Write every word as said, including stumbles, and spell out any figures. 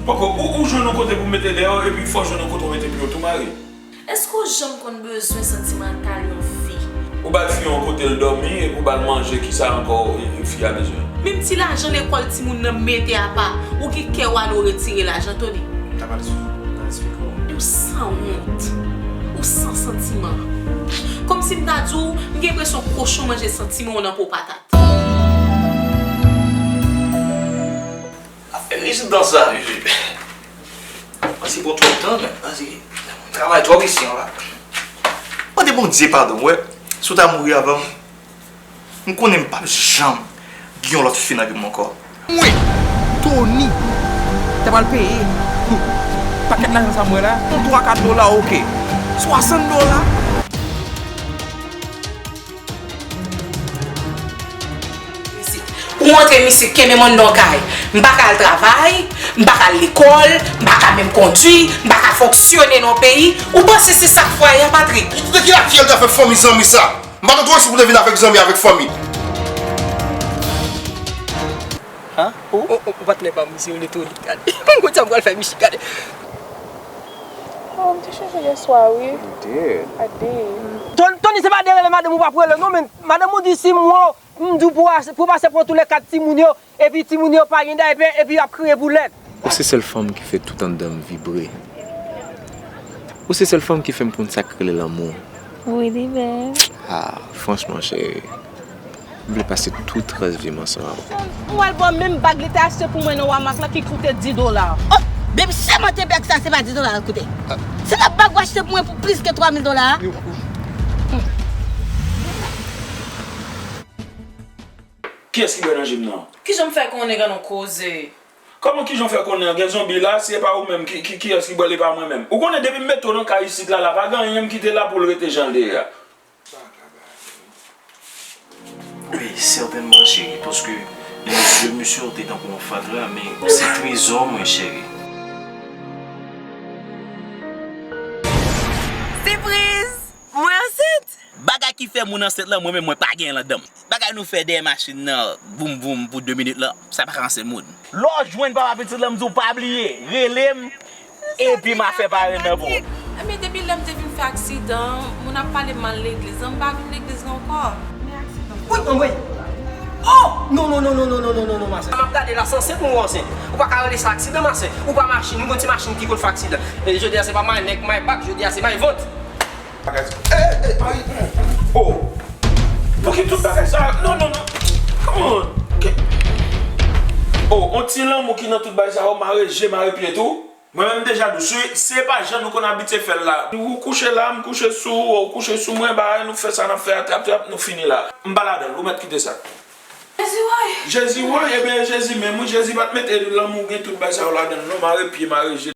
Poko ou, ou jwenn yon kote pou mete dèyè w, epi fò w jwenn yon kote w mete pye w tou mare. Èske w janm konn bezwen santimantal yon fi? Ou bay fi yon kote l dòmi, epi w ba l manje, kisa ankò fi a bezwen? Menm ti lajan lekòl timoun nan mete apa, ou gen kè w ale w retire lajan, Tony. Ou sanwont. Ou san santiman. Kòmsi m ta di w, m gen enpresyon kochon manje santiman w nan po patat. Afè rezidans la, Jezi. Mwen se pran twòp tan, men. Mwen se travay twòp isi an la. Mande Bondye padon, wè. Si w ta mouri avan m, m konnen m p ap janm gen yon lòt fi nan vi m ankò. Mwen, Tony, ta pral peye. Pakèt lajan sa m wè la, yon twa kat dola, oke. Swasant dola. Ou antre m isit, kenbe m anndan kay. M pa ka al travay, m pa ka al lekòl, m pa ka menm kondui, m pa ka fonksyone nan peyi. Ou panse se sa k fwaye a, Patrick? De ki lakyèl ta fè fanmi zanmi sa? M pa t otorize pou te vin avèk zanmi avèk fanmi. Hein? Ou? Ou, ou, ou patnè pa m, misye rele Tony, gade. M konn sa m pral fè, Michi, gade. Oh, m te chanje yèswa, wi. You did? I did. Ton-, Tony, se pa de rele madanm ou p ap rele, non, men madanm ou di si m wè w, m di w pou w ase-, pou w pase pran tou lè kat timoun yo, epi timoun yo pa gen daypè, epi y ap kriye pou lèt. Ou se sèl fanm ki fè tout anndan m vibre. Ou se sèl fanm ki fè m konn sa k rele lanmou. Wi, li bèl. Ah, franchman, cheri. M vle pase tout rès vi m ansanm avè w. Ou wè l ba w menm bag li te achte pou mwen nan Wamak la ki koute dis dola. Oh, babe, sèmante bag sa, se pa dis dola l koute. Se nan bag ou achte pou mwen pou plis ke twa mil dola a? Kiyès ki bwè nan je m nan? Kijan m fè konnen gade yon koze? Kòman kijan w fè konnen an? Gen zonbi la, si e pa ou menm, ki, ki, kiyès ki bwè l e pa mwen menm? Ou konnen depi m mete w nan kay isit la, la pa gen anyen m kite la pou l rete jan l te ye a. Wi, sètènman, cheri, paske lè je m sou ou te tankou yon fatra, men ou se trezò mwen, cheri. Sipriz! Mwen ansent! Bagay ki fè moun ansent lan, mwen menm mwen pa gen l anndan m. Bagay nou fè dèyè machin nan, voum voum, pou de minit lan, sa pa ka ranse moun. Lè w jwenn papa pitit lan, m di w pa bliye, rele m, epi m a fè parenn nan pou ou. Ebyen, depi lè m te vin fè aksidan, moun ap pale m mal legliz lan, m pa vin legliz la ankò. Woy, anmwey! Oh! Non, non, non, masè. M ap gade la, se ansent mwen wè w ansent. Ou pa ka rele sa aksidan, masè. Ou pa machin, ou gon ti machin ki konn fè aksidan. E jodi a, se pa my neck, my back, jodi a, se my vant. Bagay sa. Eh, eh, Mari. Oh. Pouki tout bagay sa? Non, non, non. Come on. Ke-, oh, on ti lanmou ki nan tout bagay sa. Oh, mare je, mare pye tou. Mwen menm deja dous. Si, si e pa jan nou konn abitye fè l la. Ou kouche la, m kouche sou ou, ou kouche sou mwen, bagay nou fè sa n ap fè a, trap, trap, nou fini la. M pa ladan l, ou mèt kite sa. Jezi woy! Jezi woy, ebyen Jezi menm, wi, Jezi pa t mete lanmou gen tout bagay sa yo ladan l, non, mare pye, mare je.